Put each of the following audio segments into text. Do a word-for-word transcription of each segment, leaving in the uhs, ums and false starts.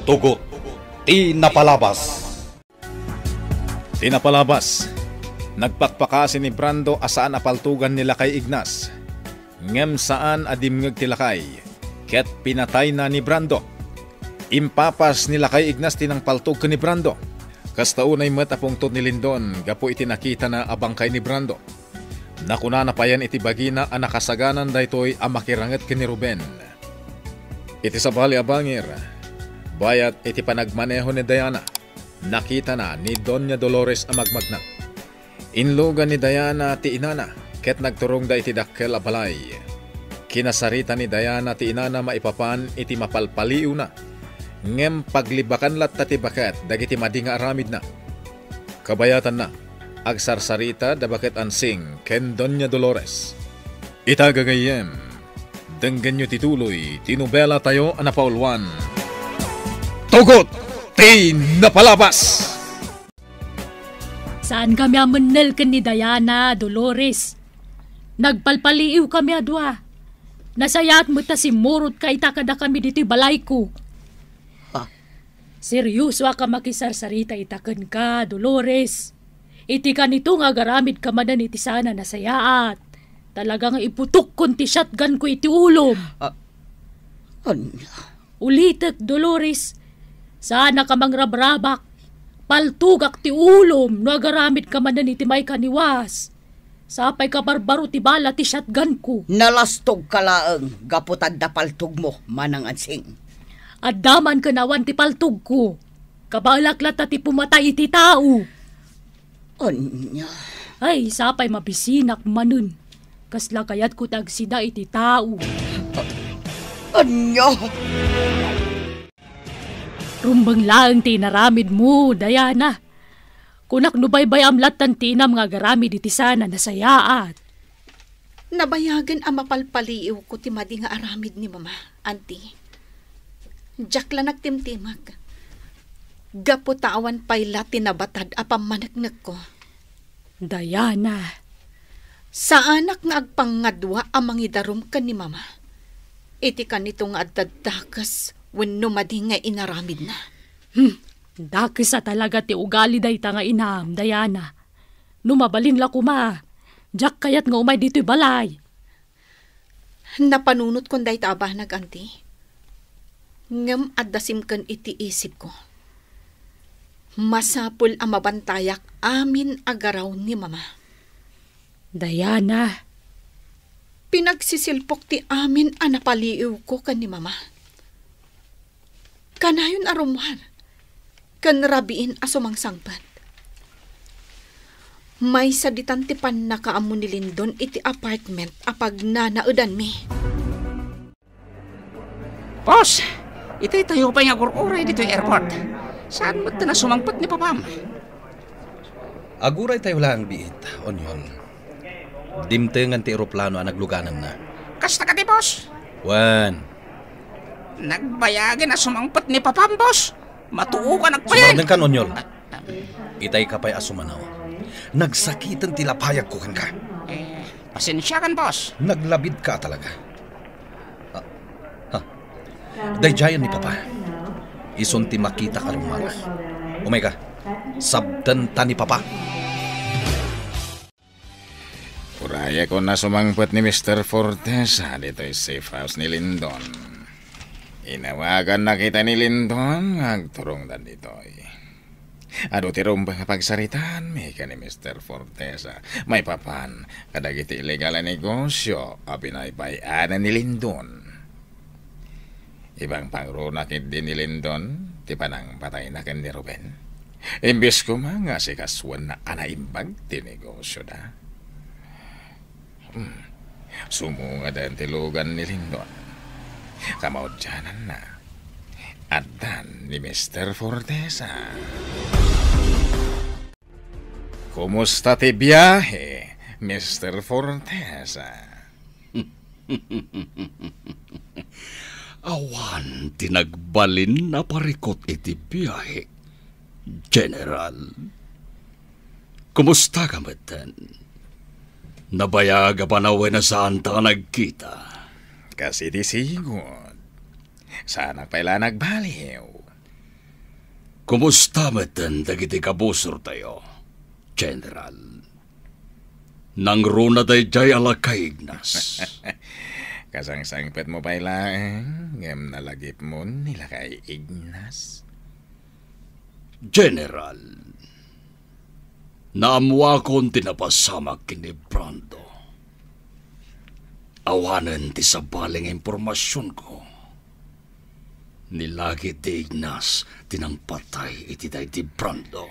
Tugot ti napalabas. Ti napalabas, nagpakpakasi ni Brando a saan a paltugan ni Lakay Ignas. Ngem saan a dimngeg ti lakay, ket pinatayna ni Brando. Impapas ni Lakay Ignas ti nangpaltog ken ni Brando. Kasta unay met a pungtot ni Lindon gapu iti nakitana a bangkay ni Brando. Nakunana payen iti bagina a nakasaganan daytoy a makiranget ken ni Ruben. Iti sabali a bangir, bayat iti panagmaneho ni Diana, nakitana ni Doña Dolores a magmagna. Inlugan ni Diana ti inana ket nagturongda iti dakkel a balay. Kinasarita ni Diana ti inana maipapan iti mapalpaliiwna, ngem paglibakan latta ti baket dagiti madi nga aramidna. Kabayatanna, agsarsarita da Baket Ansing ken Doña Dolores. Ita gagayyem, denggenyo ti tuloy ti nobela tayo a napauluan, Tugot ti Napalabas! Saan kami a mennel ken ni Diana, Dolores. Nagpalpaliiw kami a dua. Nasayaat met ta simmurot ka ita kadakami ditoy balayko. Ha? Serioso a ka makisarsarita ita kenka, Dolores. Iti kanito nga agaramid ka manen iti saan a nasayaat. Talaga nga iputokkon ti shotgun ko iti ulom. Ah, ania? Ulitek, Dolores. Saan a ka mangrabrabak. Paltogak ti ulom no agaramid ka manen iti maikaniwas. Sapay ka barbaro ti bala ti shotgun ko. Nalastog ka laeng gapu ta adda paltogmo, Manang Ansing. Adda man ken awan ti paltogko. Kabaelak latta ti pumatay iti tao. Ania? Ay, sapay mabisinak manen. Kasla kayatko ti agsida iti tao. Ania? Rumbeng laeng ti inaramidmo, Diana. Kunak no baybay-am lattan ti inam nga agaramid iti saan a nasayaat. Nabayagen a mapalpaliiwko ti madi nga aramid ni Mama, Auntie. Diak la nagtimtimek. Gapu ta awan pay la ti nabatad a pammaneknekko. Diana. Saanak nga agpangngadua a mangidarum ken ni Mama. Iti kanito nga adda dakes wenno madi nga inaramidna. Hmm, dakes a talaga ti ugali dayta nga inam, Diana. No mabalin la koma, diak kayat nga umay ditoy balay. Napanunotkon dayta a banag, Auntie. Ngem adda simken iti isipko. Masapul a mabantayak amin a garaw ni Mama. Diana. Pinagsisilpok ti amin a napaliiwko ken ni Mama. Kanayon a rummuar ken rabiin a sumangsangpet. Maysa ditan ti pannakaammo ni Lindon iti apartment a pagnanaedanmi. Boss, itay tayo pay nga agur-uray ditoy airport. Saan met ta nasumangpet ni Papam? Aguray tayo laeng biit, Onyol. Dimtengan ti eroplano a naglugananna. Kasta kadi, boss? Wen. Nagbayagen a sumangpet ni Papam, boss. Matuokan agpayag. Sumardengkan, Onyol. Itay ka pay a sumanaw. Nagsakiten ti lapayagko kenka. Eh, pasensiakan, boss. Naglabidka a talaga. Ah, ha. Daydiayen ni Papa. Isun ti makita ka rummuar. Umayka. Sabtenta ni Papa. Urayek a sumangpet ni Mister Fortesa ditoy safe house ni Lindon. Inawaganna kita ni Lindon nga agturongda ditoy. Adu ti rumbeng a pagsaritaanmi ken ni Mister Fortesa maipapan kadagiti illegal a negosyo a binaybay-anan ni Lindon. Ibangbangrona ketdi ni Lindon ti panangpatayna ken ni Ruben. Imbes koma nga sikasuenna a naimbag ti negosyoda. Hmm. Sumungaden ti lugan ni Lindon. Kamaudiananna, addan ni Mister Fortesa. Kumusta ti biahe, Mister Fortesa? Awan ti nagbalin a parikut iti biahe, General. Kumusta ka metten? Nabayag a panawen a saanta a nagkita? Kas iti sigud. Saanak pay la nagbaliw. Kumusta metten dagiti kabusortayo, General? Nangruna daydiay a lakay Ignas? Kasangsangpetmo pay laeng, ngem nalagipmon ni lakay Ignas. General, naammuakon ti napasamak ken ni Brando. Awanen ti sabali nga impormasionko. Ni lagi ti Ignas ti nangpatay iti daydi Brando.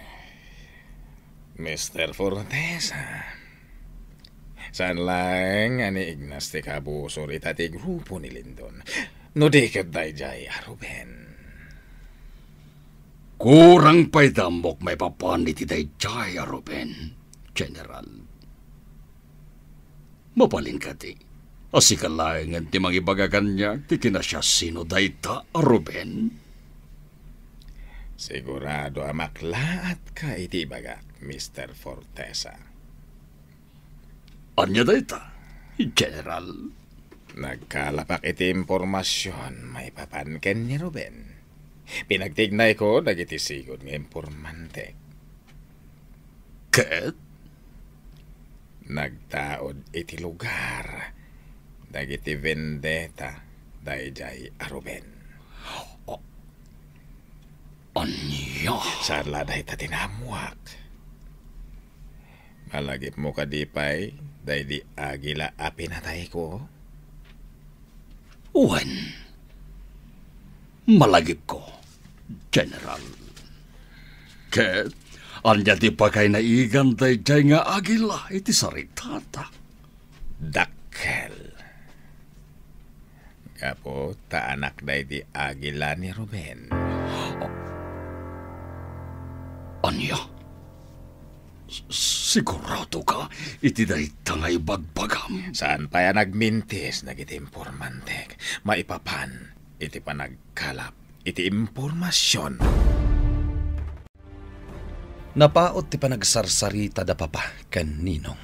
Mister Fortesa, saan laeng a ni Ignas ti kabusor ita ti grupo ni Lindon, no di ket daydiay a Ruben. Kurang pay ti ammok maipapan iti daydiay a Ruben, General. Mabalin kadi a sika laengen ti mangibaga kaniak ti kinasiasino dayta a Ruben? Sigurado a maklaatka iti ibagak, Mister Fortesa. Ania dayta, General? Nagkalapak iti impormasion maipapan ken ni Ruben. Pinagtignayko dagiti sigud nga informantek. Ket? Nagtaud iti lugar dagiti vendetta daydiay a Ruben. A-, ania? Saan la dayta ti naammuak. Malagipmo kadi pay daydi agila a pinatayko? Wen, malagipko, General. Ket ania ti pakainaigan daydiay nga agila iti saritata? Dakkel. Gapu ta anak daydi agila ni Ruben. Ania? S-, sigurado ka iti dayta nga ibagbagam? Saan pay a nagmintis dagiti informantek maipapan iti panagkalap iti impormasion. Napaut ti panagsarsarita da Papa ken Ninong.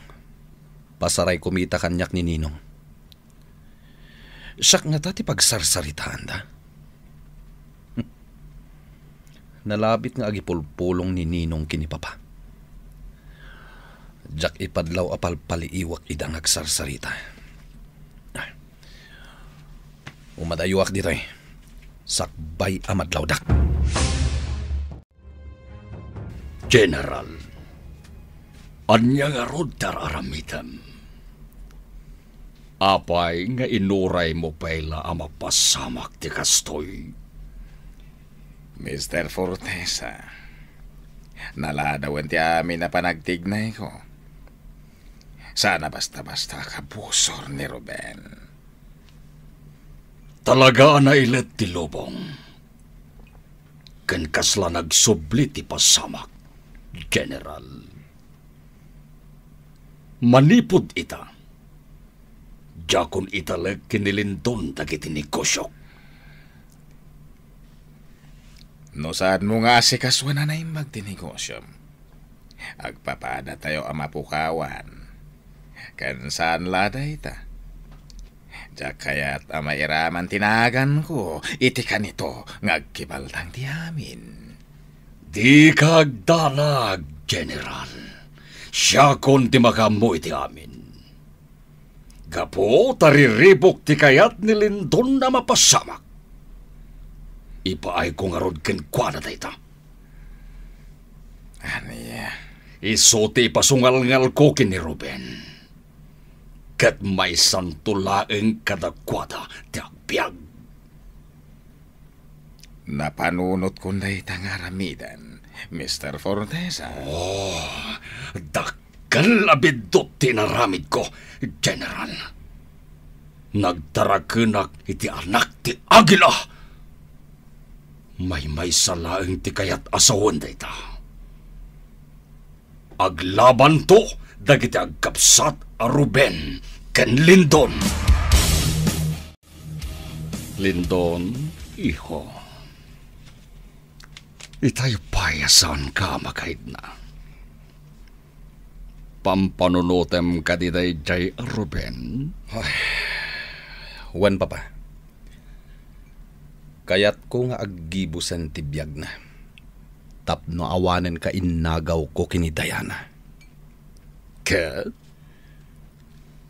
Pasaray kumita kaniak ni Ninong. Siak ngata ti pagsarsaritaanda. Nalabit nga agipulpulong ni Ninong ken ni Papa. Diak ipadlaw a palpaliiwak ida nga agsarsarita. Umadayuak ditoy. Sakbay a madlawdak. General, ania ngarud ti ar-aramidem? Apay nga inuraymo pay la a mapasamak ti kastoy? Mister Fortesa, naladawen ti amin a panagtignayko. Saan a basta-basta a kabusor ni Ruben. Talaga a nailet ti lubong. Ken kasla nagsubli ti pasamak, General. Manipud ita, diakon italek ken ni Lindon dagiti negosiok. No saanmo nga asikasuan a naimbag ti negosiom, agpapadatayo a mapukawan. Ken saan la dayta. Diak kayat a mairaman ti naganko iti kanito nga agkibaltang ti amin. Dika agdanag, General. Siakon ti makaammo iti amin. Gapu ta riribuk ti kayat ni Lindon a mapasamak. Ipaayko ngarud kenkuana dayta. Ania? Isu ti ipasungalngalko ken ni Ruben. Ket maysanto laeng kadakuada ti agbiag. Napanunotkon dayta nga aramiden, Mister Fortesa. Oh, dakkel a biddut ti inaramidko, General. Nagdarakenak iti anak ti agila. Maymaysa laeng ti kayat a sawen dayta. Aglabanto dagiti agkabsat a Ruben ken Lindon. Lindon, iho. Itay pay a saanka a makaidna. Pampanunotem kadi daydiay a Ruben? Ay, wen, Papa. Kayatko nga aggibusen ti biagna. tapno awanen kainnagawko ken ni Diana. Ket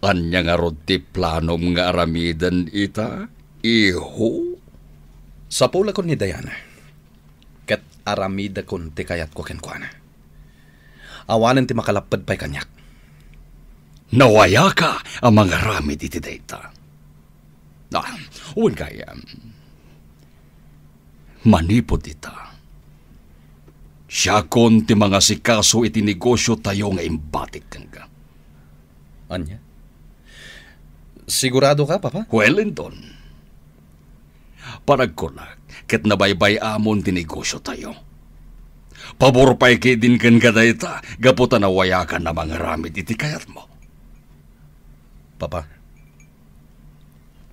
ania ngarud ti planom nga aramiden ita, iho? Sapulakon ni Diana, ket aramidakon ti kayatko kenkuana. Awanen ti makalapped pay kaniak. Nawayaka a mangaramid iti dayta. Ah, wen gayam. Manipud ita, siakon ti mangasikaso iti negosiotayo nga imbatik kenka. Ania? Sigurado ka, Papa? Well, Lindon. Panagkunak ket nabaybay-amon ti negosiotayo. Pabor pay ketdin kenka dayta gapu ta nawayakan a mangaramid iti kayatmo. Papa.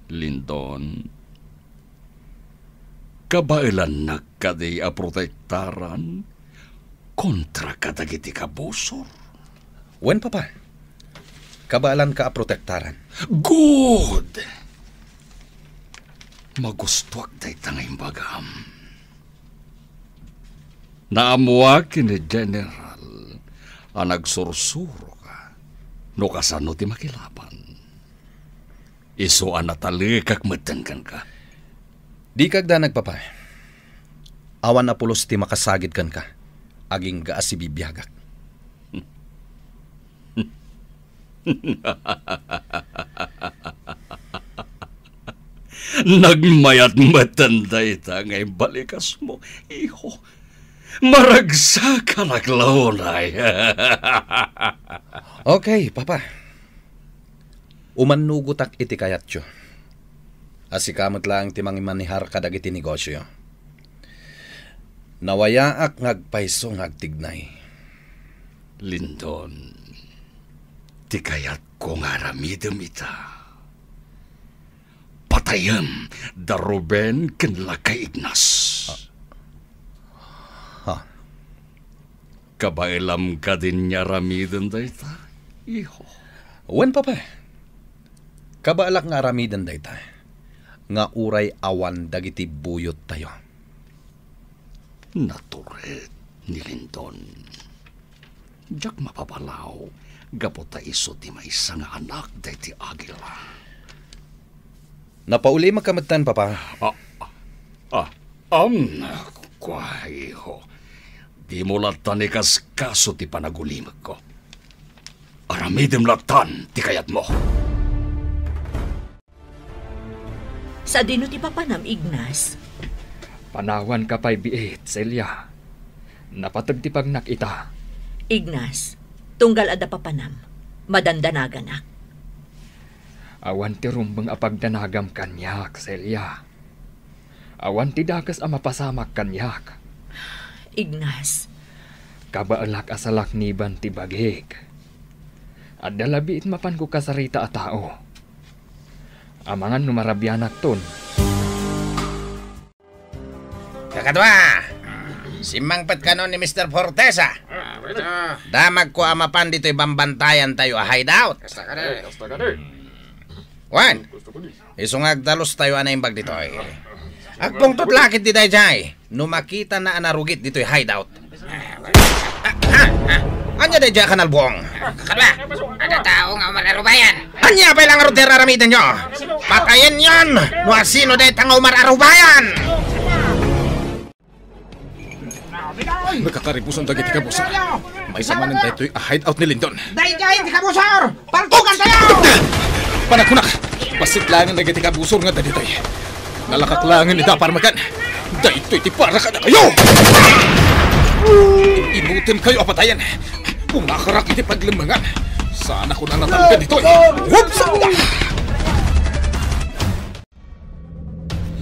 Lindon, kabaelannak kadi a protektaran kontra kadagiti kabusor? Wen, Papa. Kabaelanka a protektaran. Good! Magustuak dayta nga imbagam. Naammoak ken ni General a nagsursuroka no kasano ti makilaban. Isu a natalekak metten kenka. Dika agdanag, Papa. Awan a pulos ti makasagid kenka, agingga a sibibiagak. Nagmayat metten dayta nga imbalikasmo, iho. Maragsakanak la unay. Okay, Papa. Umannugotak iti kayatyo. A sika met laeng ti mangimanehar kadagiti negosio. Nawayaak nga agpayso nga agtignay. Lindon, ti kayatko nga aramidem ita. Patayem da Ruben ken lakay Ignas. Ha? Kabaelam kadin nga aramiden dayta, iho? Wen, Papa. Kabaelak nga aramiden dayta, nga uray awan dagiti buyottayo. Natured ni Lindon. Diak mapabalaw gapu ta isu ti maysa nga anak daydi Aguila. Napaulimekka metten, Papa. Ah, ah, am, kua, iho. Dimo latta ni kaskaso ti panagulimekko. Aramidem lattan ti kayatmo. Sadino ti papanam, Ignas? Panawanka pay biit, Celia. Napateg ti pagnak ita. Ignas, tunggal adda papanam, madandanaganak. Awan ti rumbeng a pagdanagam kaniak, Celia. Awan ti dakes a mapasamak kaniak. Ignas. Kabaelak a salakniban ti bagik. Adda labiit mapanko kasarita a tao. Amangan no marabianakton. Kakadua, simmangpet kano ni Mister Fortesa. Damagko a mapan ditoy bambantayantayo a hideout. Kasta kadi. Kasta kadi. Wen, isu nga agdalustayo a naimbag ditoy. Agpungtot la ketdi daydiay no makitana a narugit ditoy hideout. Ah, ah, ah. Ania daydiay a kanalbuong? Kakadua, adda tao nga umar-arubayan. Ania pay la ngarud ti ar-aramidenyo? Patayenyon no asino dayta nga umar-arubayan! Nakakaribusan dagiti kabusor. Maysa manen daytoy a hideout ni Lindon. Daydiay ti kabusor! Paltugantayo! Panagkunak, bassit laengen dagiti kabusor nga adda ditoy. Nalakak laengen ni Dapar Magan. Daytoy ti para kadakayo! Inutemkayo a patayen. Pumakarak iti paglemmengan. Saanak a natalka ditoy. Whoops!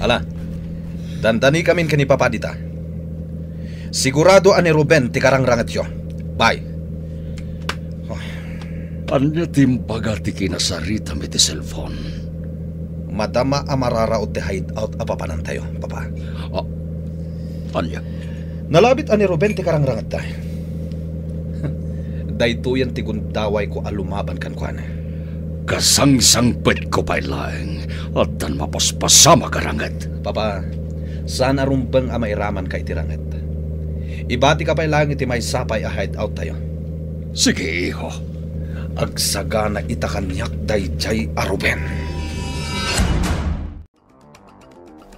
Ala, dandanikamin ken ni Papa dita. Sigurado a ni Ruben ti karangrangetyo. Bye. Ania ti imbaga ti kinasaritam iti cellphone? Madama a mararaot ti hideout a papanantayo, Papa. Ah, ania? Nalabit a ni Ruben ti karangrangetta. Daytoyen ti gundawayko a lumaban kenkuana. Kasangsangpetko pay laeng, addan mapaspasamak a ranget. Papa, saan a rumbeng a mairamanka iti ranget. Ibatika pay laeng iti maysa pay a hideout tayo. Sige, iho. Agsagana ita kaniak daydiay a Ruben.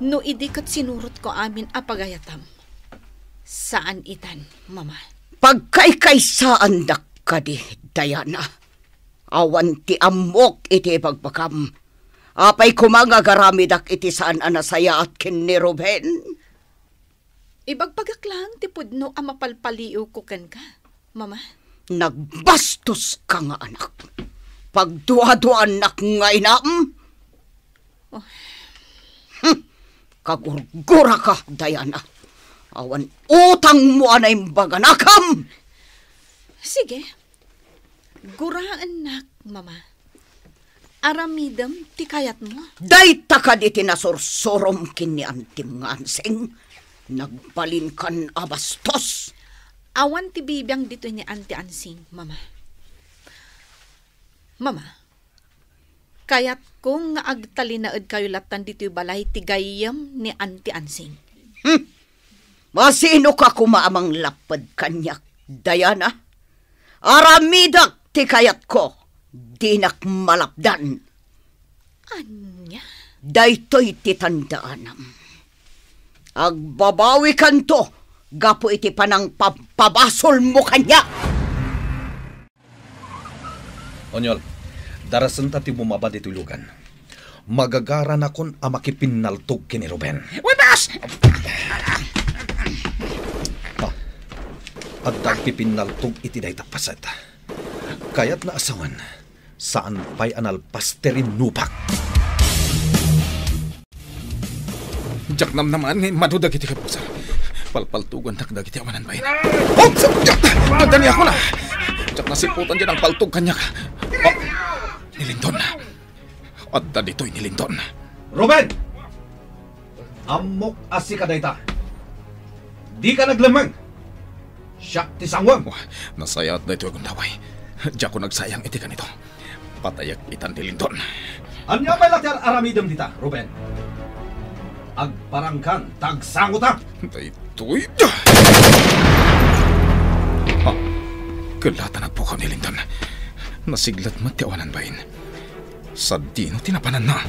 No idi ket sinurotko amin a pagayatam, saan itan, Mama. Pagkaykaysaandak kadi, Diana. Awan ti ammok iti ibagbagam. Apay koma nga agaramidak iti saan a nasayaat ken ni Ruben? Ibagbagak laeng ti pudno a mapalpaliiwko kenka, Mama. Nagbastoska nga anak. Pagduaduaannak nga inam. Oh. Hmm. Kagurguraka, Diana. Awan utangmo a naimbag a nakam. Sige. Guraennak, Mama. Aramidem ti kayatmo. Dayta kadi ti nasursurom ken ni antim nga Ansing. Nagbalinkan a bastos. Awan ti bibiang ditoy ni Anti Ansing, Mama. Mama, kayatko nga agtalinaedkayo lattan ditoy balay ti gayyem ni Anti Ansing. Hmm. Masinoka koma a manglapped kaniak, Diana? Aramidak ti kayatko, dinak malapdan. Ania? Daytoy ti tandaanam. Agbabawikanto gapu iti panangpampabasolmo kaniak. Onyol, darasenta ti bumaba ditoy lugan. Magagaranakon a makipinnaltog ken ni Ruben. Wen, boss! Ah, adda agpipinnaltog iti dayta a paset. Kayatna a sawen, saan pay a nalpas ti rinnubak. Diak namnamaen nga immadu dagiti kabuser. Palpaltogannak dagiti awanan bain. Oh! Diak! Adda ni ako na! Diak nasiputan diay nangpaltog kaniak. Oh! Ni Lindon. Adda ditoy ni Lindon. Ruben! Ammok a sika dayta. Dika naglemmeng. Siak ti sanguem. Wah, nasayaat daytoy a gundaway. Diakon agsayang iti kanito. Patayek itan ni Lindon. Ania pay la ti ar-aramidem dita, Ruben? Agparangkan ta agsangotak. Daytoy. Ha? Kella ta nagpukaw ni Lindon. Nasiglat met ti awanan bain. Sadino ti napananna?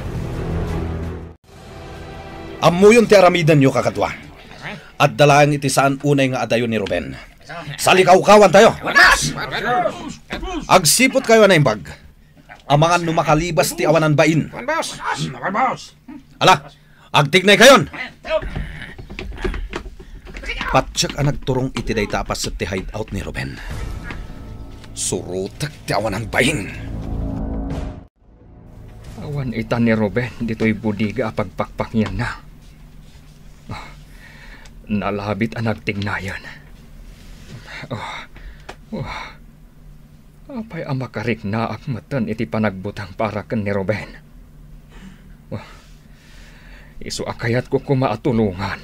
Ammoyon ti aramidenyo, kakadua. Adda laeng iti saan unay nga adayo ni Ruben. Salikawkawantayo. Agsiputkayo a naimbag. Amangan no makalibas ti awanan bain. Ala, agtignaykayon. Patiek a nagturong iti dayta a paset ti hideout ni Ruben. Surotek ti awanan bain. Awan ita ni Ruben ditoy bodega a pagpakpakianna. Ah, nalabit a nagtignayan. Ah, ah, apay a makariknaak metten iti panagbutang para ken ni Ruben? Ah, isu a kayatko koma a tulongan.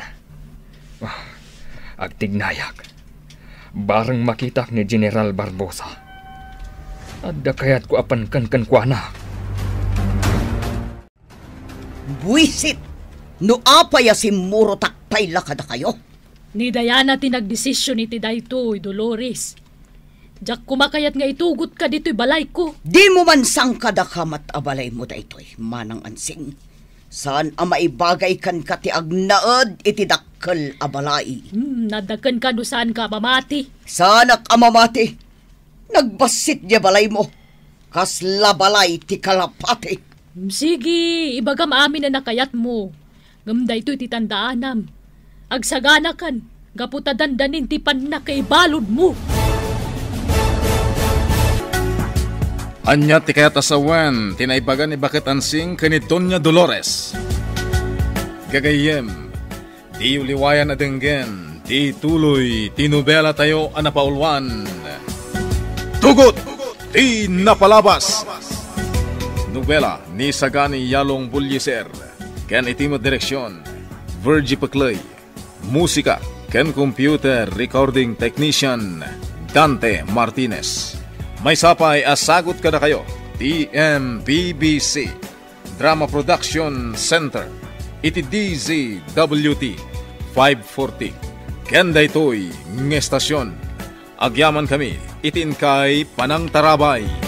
Ah, agtignayak. Bareng makitak ni General Barbosa. Adda kayatko a panken kenkuana. Buisit! No apay a simmurotak pay la kadakayo? Ni Diana ti nagdesision iti daytoy, Dolores. Diak koma kayat nga itugotka ditoy balayko. Dimo man sangkadaka met a balaymo daytoy, Manang Ansing. Saan a maibagay kenka ti agnaed iti dakkel a balay. Hmm, naddaken kano saanka a mamati. Saanak a mamati. Nagbassit diay balaymo. Kasla balay ti kalapati. Hmm, sige, ibagam amin a nakayatmo. Ngem daytoy ti tandaanam. Agsaganakan, gapu ta dandanin ti pannakaibaludmo. Ania ti kayat a sawen ti naibaga ni Baket Ansing ken ni Doña Dolores? Gagayyem, diyo liwayan a denggen ti tuloy ti nobelatayo a napauluan, Tugot ti Napalabas. Nobela ni Sagani Yalong Bullieser ken iti met direksion, Virgie Pecley. Musika ken computer recording technician, Dante Martinez. Maysa pay a sagut kadakayo ti M P B C Drama Production Center iti D Z W T five forty, ken daytoy nga estasion. Agyamankami iti inkay panangtarabay.